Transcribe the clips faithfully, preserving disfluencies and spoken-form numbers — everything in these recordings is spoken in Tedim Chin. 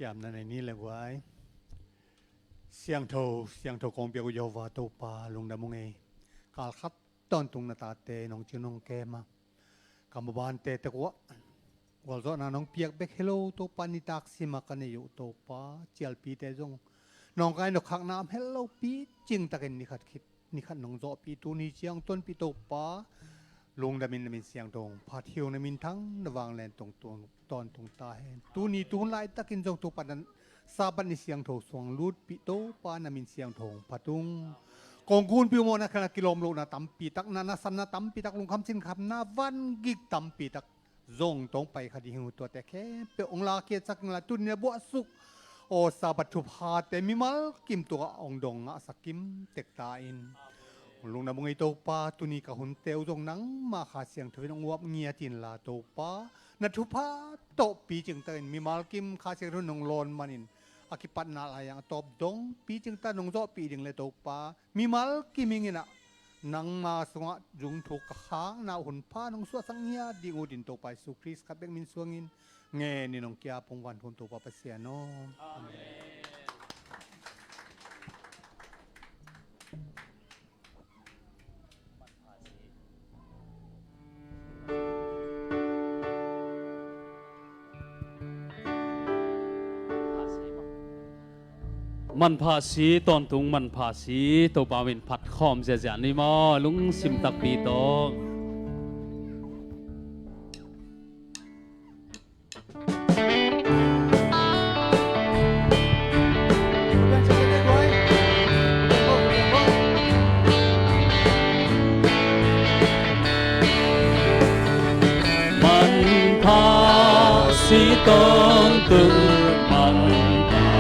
Piamna nei ni le guai. Siangtho, siangtho kong piak uh Jehovah Topa, lungdam ung ei. Kal khat tawntung na tate nong cing nong kem a, ka mabante tek uah gualzawhna nong piak bek hi lo Topa, nitak sima ka nei uh Topa, cialpite zong nong kai nokkhakna om het lo, picing takin nikhat khit nikhat nong zawhpih, tuni ciang tonpih Topa, lungdamin na min siangtho hong phat hi ung, na minthang na vanglian tawh tawntung ta hen. Tuni tuhun laitakin zong Topa, na Sabbath ni siangtho suang lutpih Topa, na min siangtho hong phat ung. Kong gunpi uh mawhna khanah kilawm lohna tampi tak, na nasanna tampi tak, lungkham sinkhamna, vangik tampi tak zong tawh hong pai kha ding hi ung. Tuate khempeuh hong lakhiatsak ing la, tuni na buahsuk aw Sabbath thuphate mimal kim tungah hong dong ngahsak kim tek ta in. Lungdam ung ei Topa, tuni ka hunte uh zong nangma Kha Siangtho in hong uap ngiat in la Topa, na thupha tawh picing takin mimal kim Kha Siangtho in hong lawn manin a kipatna lai-ah a tawp dong picing ta nong zawhpih ding le Topa, mimal kim ing in ah nangma sungah zungthuk ka khakna uh hunpha nong suahsak ngiat ding uh din Topa Jesu Khrist khat bek min suangin ngen in hong ki-ap ung, vantung Topa Pasian aw. Amen. Manpha si, tawntung manpha si, Topa min phat khawm ziahziah ni maw, lungsim takpi tawh. Manpha si, tawntung manpha,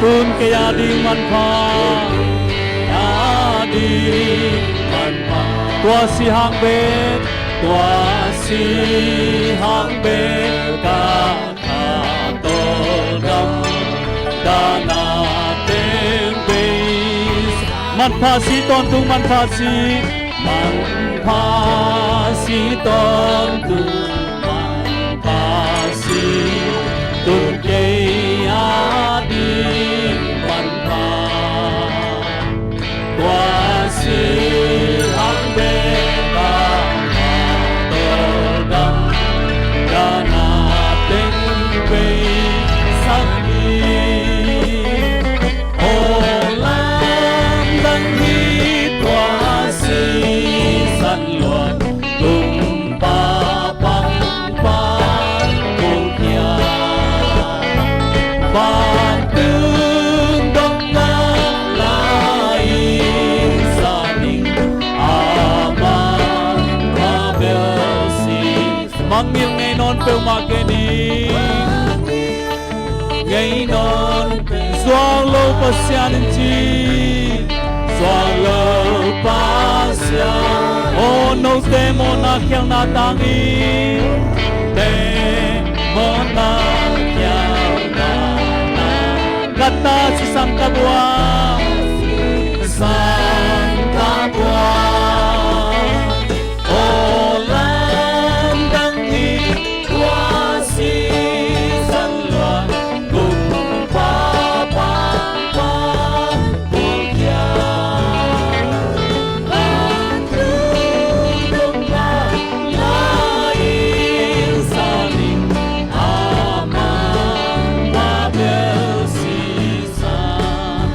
tun kei a ding manpha, a ding manpha, tua si hang bek, tua si hang bek ka tawldam, dahna teng bei. Manpha si, tawntung manpha si, manpha si, tawntung manpha si, tun kei a ding manpha. Tua si hang bek a tawldam, dahna teng bei sak hi. Aw lamdang hi tua sisan luat, Kumpa pangpang kong khia. Vantung dong ngak lai-in sa ning, a man a bel si. Mangngilh ngei nawn peuhmah kei ni. Ngei nawn zuak lo Pasian in ci, zuak lo Pasian. Aw note mawhna khialhna tang hi. Te mawhna khialhna tang. Ka ta sisan ka buang, sisan ka buang. Aw lamdang hi tua sisan luat, Kumpa pangpang kong khia. Vantung dong ngak lai-in sa ning, a man a bel si.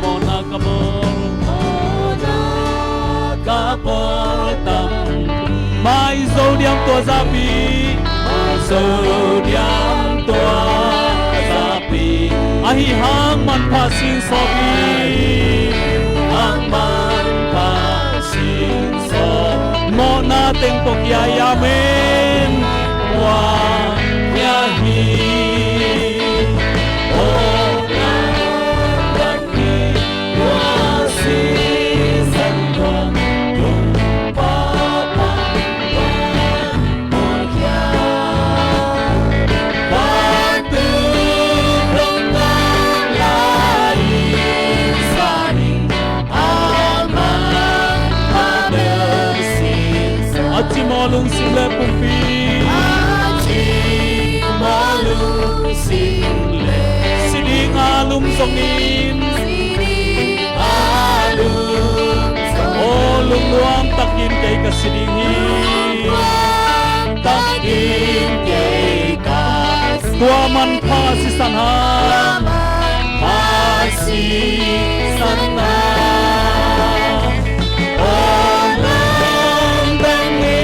Mawhna ka bawl, mawhna ka bawl tampi. Mai zo diam tua zahpi, mai zo diam tua zahpi. Ahi hang manpha si sawm hi, hang manpha si sawm. Mawhna teng pawh khia hi, amen. Tua khia hi. A ci maw lungsim le pumpi? A ci maw lungsim le. Si ding a lum zongin, a lum zongin, aw lungnuam takin kei ka si ding hi. Takin kei ka si. Tua manpha sisan ha. Tua manpha sisan ha. Aw lamdang i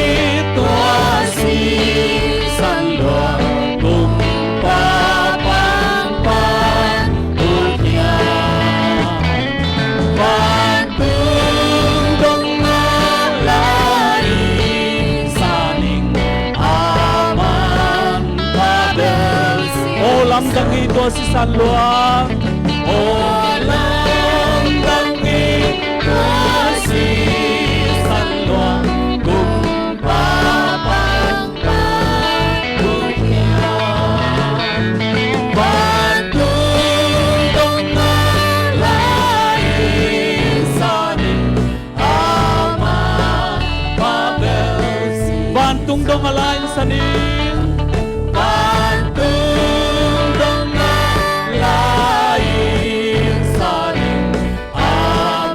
tua sisan lua kumpa pangpang uh hiam. Vantung dong a lai sa ning a manpha bel. Aw lamdang i tua sisan lua. Aw lamdang i tua sisan lua kumpa pangpang uh hiam. Vantung dong a lai sa ning a manpha bel. Vantung dong a lai sa ning. Vantung dong a lai sa ning a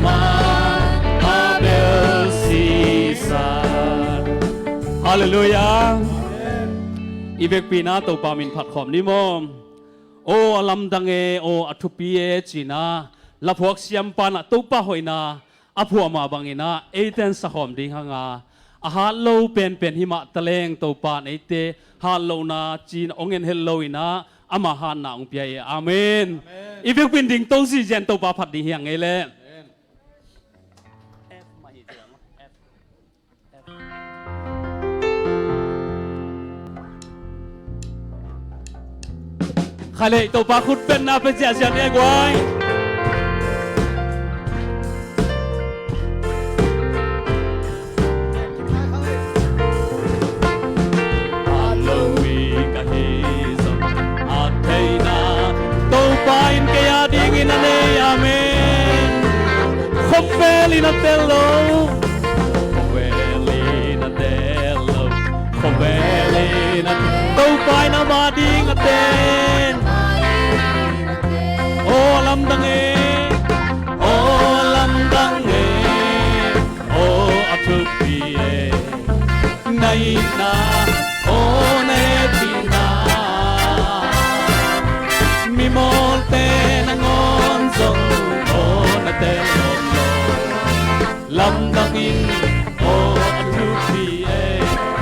manpha bel sisan. Halleluiah. I vekpi-in ah Topa min phat khawm ni maw. Aw a lamdang e, aw a thupi e ci-in ah laphuak siampa in ah Topa hoihna a phuah mah bangin ah eite in sakhawm ding hang a, a hat lo penpen hi mah taleng Topa in eite hat lohna ci-in hong en het lo in ah ama hatna hong pia hi. Amen. Amen. I vekpi-in ding to zizen Topa phat ding hi hang ei leh. Amen. Khalei Topa khut betna pe ziahziah ni a guai. A lo mi ka hi zong a theihna Topa in kei a dingin a nei. Amen. Khawvel in a tel lo. Khawvel in a tel lo. Khawvel in a Topa in ama ding a ten. Aw lamdang e. Aw lamdang e. Aw a thupi e. Na itna aw na hehpihna. Mimawlte nangawn zong aw na tel lo. Lamdang in aw a thupi e.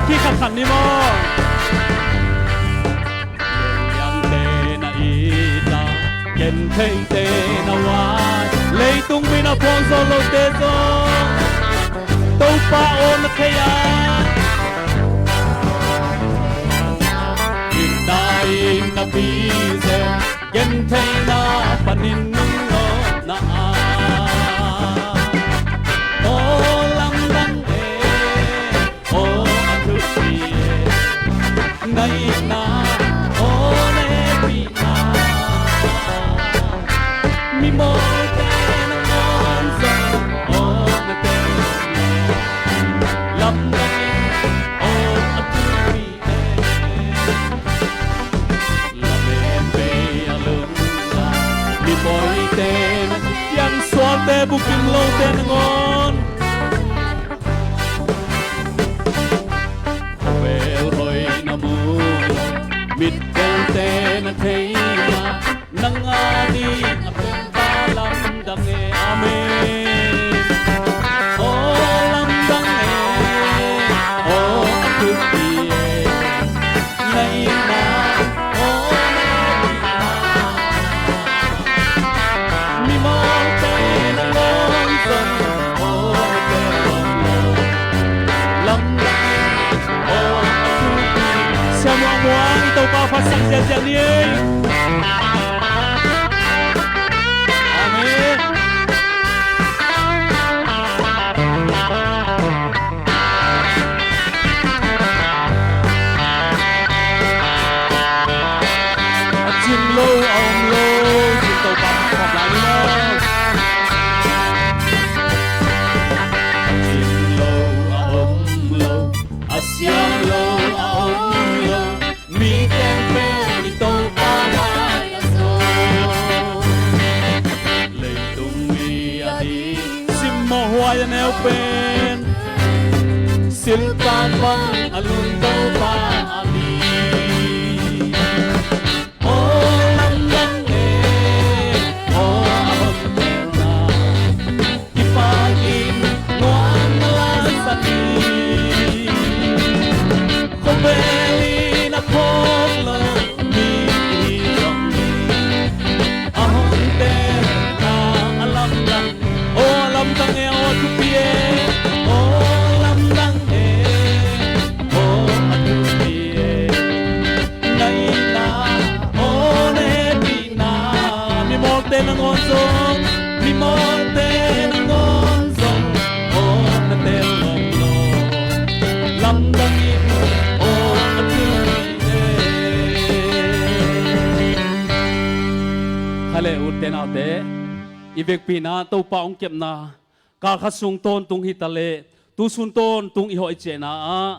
Kikhat khat ni maw. Liangte na it a, gentheite na wai. Leitung mi na phuang zo lote zong Topa aw na thei a. Itna in na pi zel. Gentheihna panin nungnawhna ah. Aw lamdang e, aw a thupi e. Na itna, aw na hehpihna. Mimawlte nangawn zong aw na tel lo. Lamdang e, aw a thupi e. Lamen bei a lungdam mipawite na, piangsualte bukim lote nangawn. Khawvel hoih na mu lo, mittelte na thei a, nang a ding a pempa lamdang e. Amen. Aw lamdang e, aw a thupi e. Na itna aw na hehpihna. Mimawlte nangawn zong aw na tel lo. Lamdang e, aw a thupi. Sia Muang Muang, i Topa phatsak ziahziah ni ei. Amen. Pen siltan bang a lungto pa a mi. Aw lamdang e, aw a hontelna, kipakin nuam na la sa ni. Khuavelin a phawk lo mi i hi zong ni. A hontelna a lamdang, aw a lamdang e, aw a thupi e, aw lamdang e, aw a thupi e. Na itna, aw na hehpihna, mimawlte nangawn zong, mimawlte nangawn zong, aw na tel lawm lo. Lamdang in, aw a thupi e. Kha le, ute naute, i vekpi-in ah Topa hong kepna kal khat sung tawntung hi ta leh, tu sun tawntung i hoih ciahna ah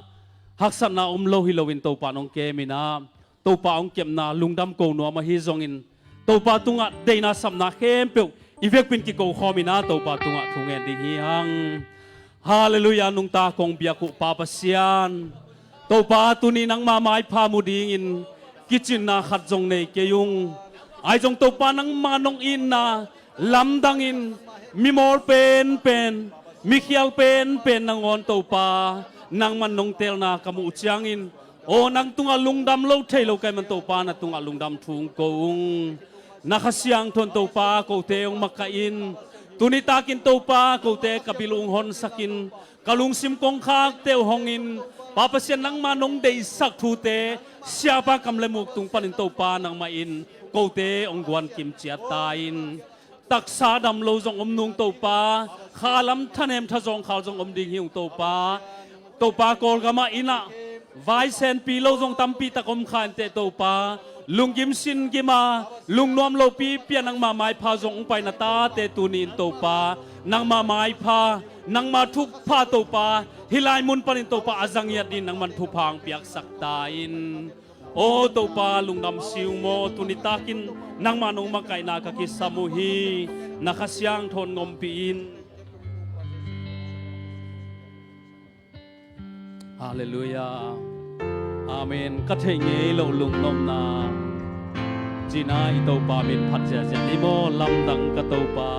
haksatna om lo hi loin Topa in hong kem in ah, Topa hong kepna lungdam ko nuam ahi zongin, Topa tungah deihna sapna khempeuh i vekpi-in kiko khawm in ah Topa tungah thu ngen ding hi hang. Halleluiah. Nungta kong biak uh Pa Pasian, Topa, tuni nangma maipha mu dingin kicinna khat zong nei kei ung. Ahi zong Topa, nangma nong itna lamdangin mimawl penpen, mikhial penpen nangawn Topa, nangman nong telna ka muh uh ciangin, aw nang tungah lungdam lo thei lo ka hih man Topa, na tungah lungdam thu hong ko ung. Na Kha Siangtho in Topa kote hong makaih in, tuni takin Topa kote ka bil uh hong honsakin, ka lungsim kongkhakte uh hongin, Pa Pasian, nangma nong deihsak thute siapa kam le muk tung panin Topa nangmah in kote hong guan kim ciat ta in. Taksa dam lo zong om nung Topa, kha lam thanem thazawng khal zong om ding hi ung Topa. Topa, Kawlgamah inn ah vai senpi lo zong tampi tak om kha inteh Topa, lunggim singgim a lungnuam lopi pi a nangma maipha zong hong paina tate tuni in Topa, nangma maipha, nangma thupha Topa, hih lai mun panin Topa a za ngiat dingin nangman thupha hong piaksak ta in. Aw Topa, lungdam si ung maw, tuni takin nangma nong makaihna ka kisam uh hi. Na Kha Siangtho in ngompih in. Halleluiah. Amen. Ka theih ngei loh lungnopna, cina i Topa min phat ziahziah ni maw, lamdang ka Topa.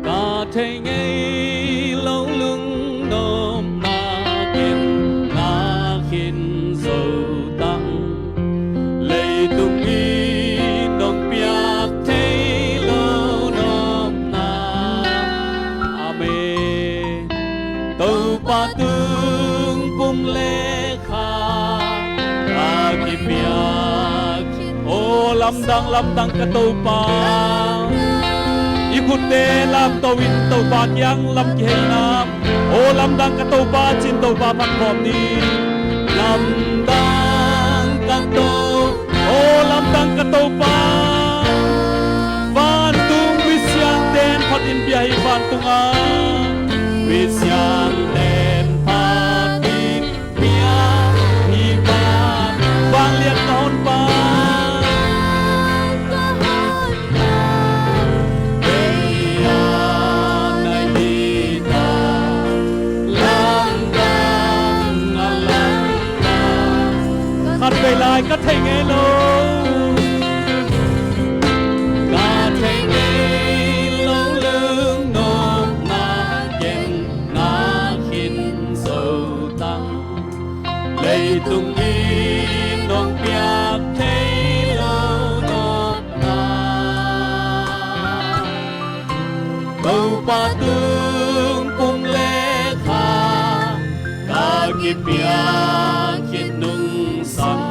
Ka theih ngei loh lungnopna ken ngak khin zo tang. Leitung i nong piak thei lo nopna. Amen. Topa tung pum le kha ka kipiak. Aw lamdang, lamdang ka Topa. I khutte lamto in Topa kiang lam kihei in ah. Aw lamdang ka Topa ci-in Topa phat khawm ni. Lamdang ka To, aw lamdang ka Topa. Vantung misiangten phat in bia hi vantung ah. Misiangten phat in bia hi van. Vangliat ka honpa. Ei a na hi ta. Lamdang a lamdang. Khat vei lai, ka theih ngei lo. Ka theih ngei lo lungnopna ken ngak khin zo tang. Leitung i nong piak thei lo nopna. Topa tung pum le kha ka kipiak khit nungsang.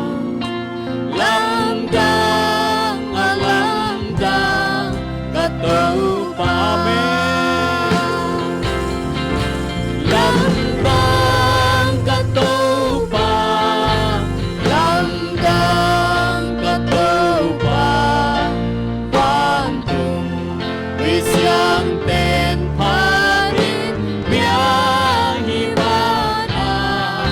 Lamdang a lamdang ka Topa. Amen. Lamdang ka Topa, lamdang ka Topa. Vantung misiangten phat in bia hi van ah.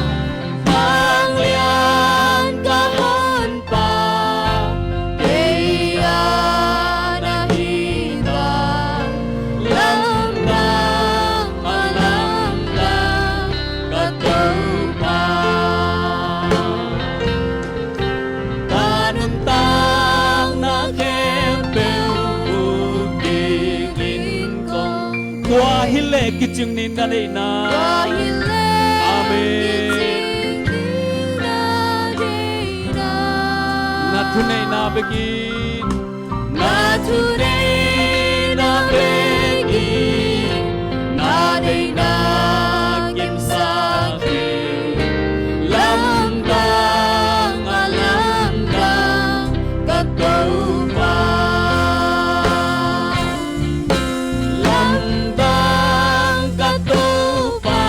Kicing ni na deihna. Amen. Na thuneihna bekin, na thuneihna bekin, na deihna kimsak hi. Lamdang a lamdang ka Topa. Lamdang ka Topa,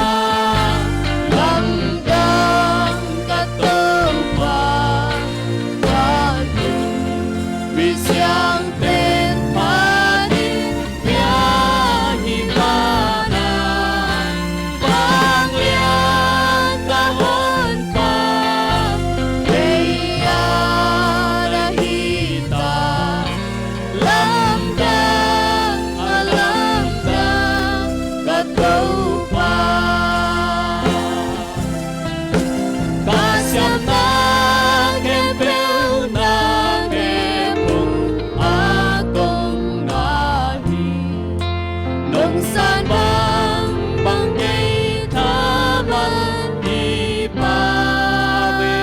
lamdang ka Topa, ka tun misiangten phatin pia hi banah, vanglian ka Honpa, kei a na hi ta. Lamdang a lamdang ka Topa. Ka siamna khempeuh na kepung a kong na hi. Nong san bangbang kei thaman hi pah ve.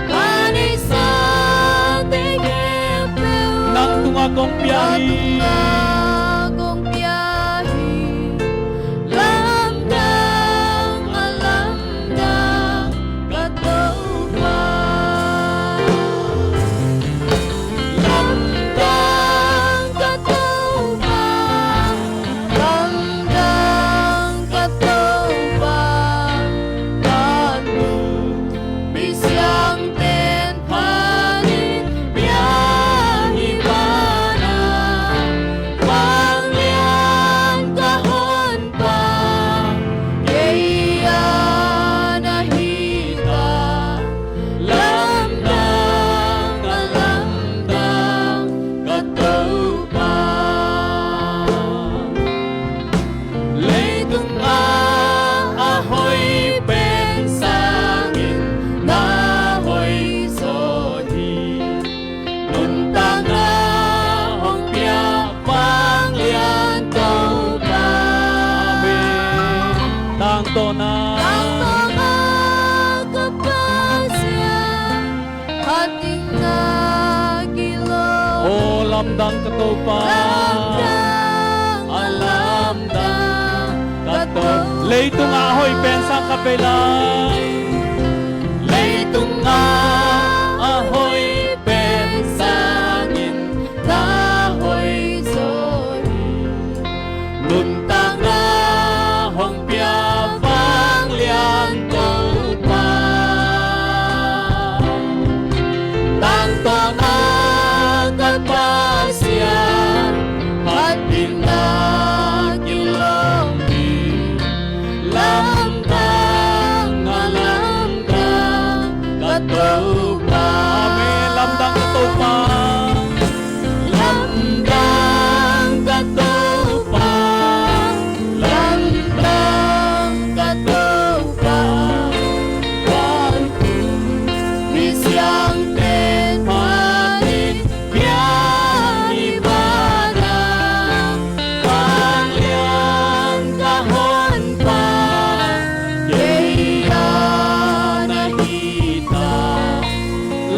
Ka neihsate khempeuh nang tungah kong pia hi. Nang tungah kong pia hi. Lamdang a lamdang ka Topa. Lamdang ka Topa, lamdang ka Topa, ka tun misiangten phatin pia hi banah, vanglian ka Honpa, kei a na hi ta. Lamdang a lamdang ka Topa. Leitung ah a hoih pen sangin na hoih zaw hi. Nuntakna hong pia vanglian Topa. Amen. Tangtawna, tangtawna ka Pasian, phatna kilawm. O lamdang ka Topa. Lamdang a lamdang ka Topa. Leitung ah a hoih pen sang khat vei lai. Leitung ah a hoih pen sangin na hoih zaw hi. Nuntakna hong pia vanglian Topa. Tangtawna ka Pasian, phatna kilawm hi. Lamdang a lamdang ka Topa. Amen. Lamdang ka Topa. Lamdang ka Topa. Lamdang ka Topa. Vantung misiangten phatin pia hi banah, vanglian ka Honpa, kei a na hi ta.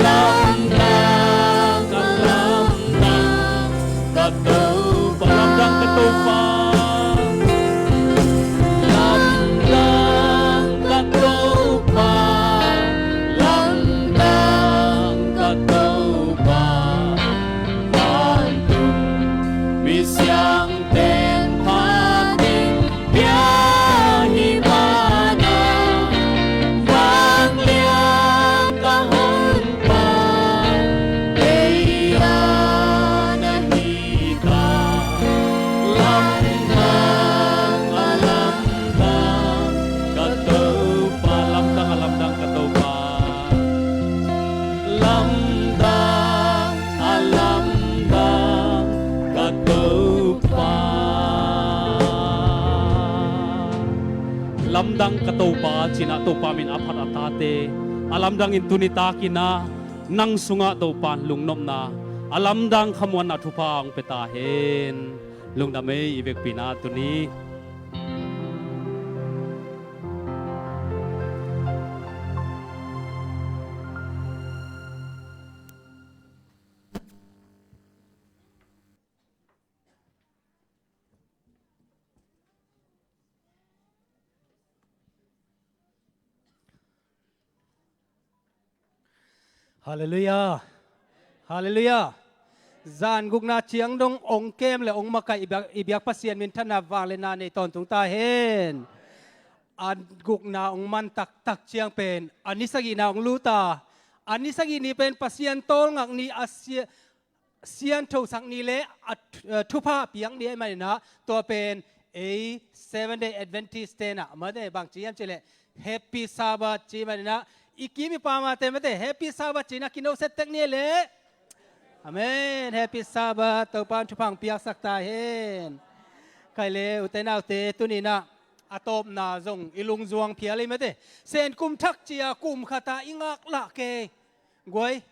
Lamdang a lamdang ka Topa. Lamdang ka Topa. Lamdang ka Topa. Lamdang ka Topa. Vantung misiangten phatin pia hi banah, vanglian ka Honpa, kei a na hi ta. Lamdang a lamdang ka Topa. Lamdang a lamdang ka Topa. Lamdang a lamdang ka Topa. Lamdang ka Topa, ci-in ah Topa min a phat a tate a lamdang in tuni takin ah nang sungah Topa in lungnopna, a lamdang khamuanna thupha hong pia ta hen. Lungdam ei, i vekpi-in ah tuni. Halleluiah. Halleluiah. Zan gukna ciang dong ong kem le ong makaih i biak, i biak Pasian minthanna vangliatna nei tawntung ta hen. A gukna ong man taktak ciang pen a ni sagihna ong lut a, a ni sagih ni pen Pasian tawlngak ni, a sia, siangthosak ni le a thu-, eh, thupha piak ni ahih manin ah, tua pen ei Seventh Day Adventist-te'n ah, mate, bangci hiam cih leh Happy Sabbath ci manin ah, i kim i pam-te, mate, Happy Sabbath ci-in ah kino set tek ni leh. Amen. Happy Sabbath. Topa'n thupha ong piaksak ta hen. Khaile, ute naute, tuni-in ah a tawpna zong i lungzuang phial ei, mate. Sen kum thak ci-a kum khat-a i ngaklah kei. Guai,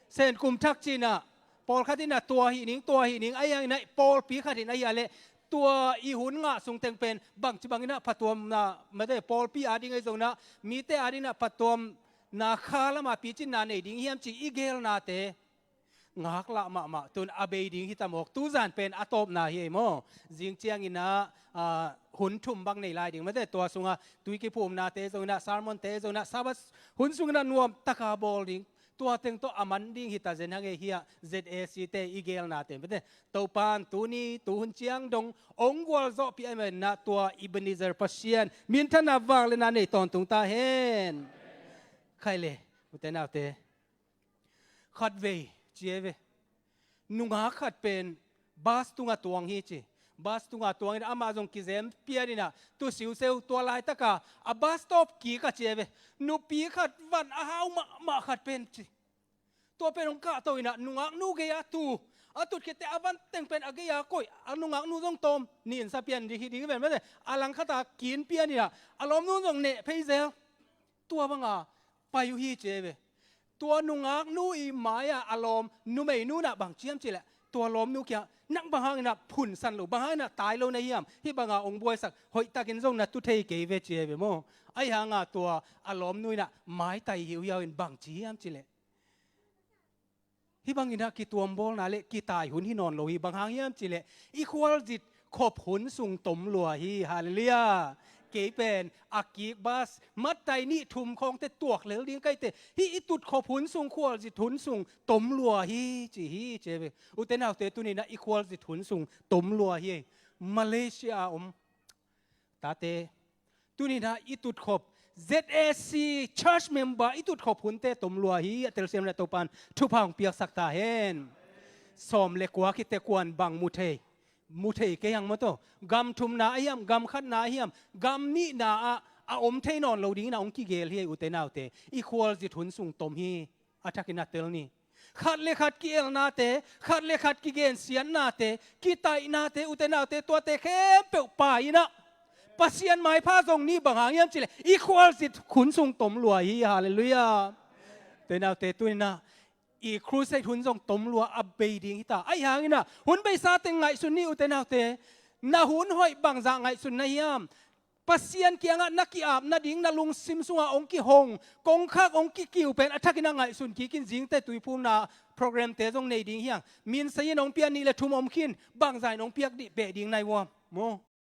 Sen kum thak ci-in ah, pawlkhat in ah tua hi ning, tua hi ning, ahi hangin ah pawlpi khat in ahi a leh, tua i hun ngah sung teng pen bangci bangin ah phatuamna, mate, pawlpi ading ahi zongin ah, mite adingin ah phatuamna kha lam-a picinna nei ding hiam ci i gelnate ngaklah mahmah, tu-in a bei ding hi ta mawk. Tuzan pen a tawpna hi ei maw. Zing ciangin ah, ah, hun thum bang nei lai ding, mate, tua sungah tui kiphumnate zongin ah, sermon-te zongin ah, Sabbath hun sungin ah nuamtak-a bawl ding. Tua teng tawh a man ding hi ta zen hang ei, hiah Z A C-te i gelnate, mate. Topa'n tuni, tuhun ciang dong ong gualzawhpih ahih manin ah, tua Ebenezer Pasian minthanna vangliatna nei tawntung ta hen. Khaile, ute naute, khatvei ci ei ve. Nungak khat pen bus tungah tuang hi ci. Bus tungah tuangin amah zong kizem pian in ah, tu siuseu, tua laitak-a a bus stop kik ah ci ei ve, nupi khat van a hau mahmah khat pen ci. Tua pen hong kahto in ah, nungaknu gei-ah tu. A tut khit teh a van teng pen a gei-ah koih, a nungaknu zong tawm nin sa pian ding hi ding ven, mate. A langkhat-a kin pian in ah, a lawmnu zong neh phei zel. Tua banga pai uh hi ci ei ve. Tua nungaknu i mai-a a lawm numeinu in ah bangci hiam cih leh, tua lawmnu kiangah, nang bang hangin ah phunsan lo, bang hangin ah tai lo na hiam? Hih banga ong buaisak, hoihtakin zong na tu thei kei ve ci ei ve maw. Ahi hangin ah tua a lawmnu in ah maitai hiuhiau in, bangci hiam cih leh, hih bangin ah kituambawlna le kitai hun hi nawn lo hi. Bang hang hiam cih leh, i khualzin khop hun sung tom lua hi. Halleluiah. Kei pen a kik bus, mattai nih thum khawng teh tuak lel ding ka hi teh, hih i tut khop hun sung, khualzin hun sung tom lua hi ci hi ci ei ve. Ute naute, tuni-in ah i khualzin hun sung tom lua hi. Malaysia-a om tate, tuni-in ah i tut khop, Z A C church member i tut khop hunte tom lua hi. A telsiam in ah Topa'n thupha hong piaksak ta hen. Sawm le kua khit teh kua'n bang mu thei? Mu thei kei hang maw taw. Gam thumna ahi hiam, gam khatna ahi hiam, gam nihna-ah a om thei nawn lo dingin ah hong kigel hi ei, ute naute. I khualzin hun sung tom hi. A thakin ah tel ni. Khat le khat ki-elnate, khat le khat kigensiatnate, kitaihnate, ute naute, tuate khempeuh pai in ah, Pasian maipha zong ni. Bang hang hiam cih leh, i khualzin hun sung tom lua hi. Halleluiah. Ute naute, tuni-in ah i crusade hun zong tom lua a bei ding hi ta. Ahi hangin ah hun beisa teng ngaihsun ni, ute naute. Na hun hoih bangzah ngaihsun na hiam? Pasian kiangah na ki-ap nading, na lungsim sungah hong kihong, kongkhak hong kikiu pen a thakin ah ngaihsun kik in. Zingteh tuiphumna program-te zong nei ding hi hang. Min sei in hong piak nih le thum om khin, bangzah in hong piak dih beh ding na hi uh hiam maw.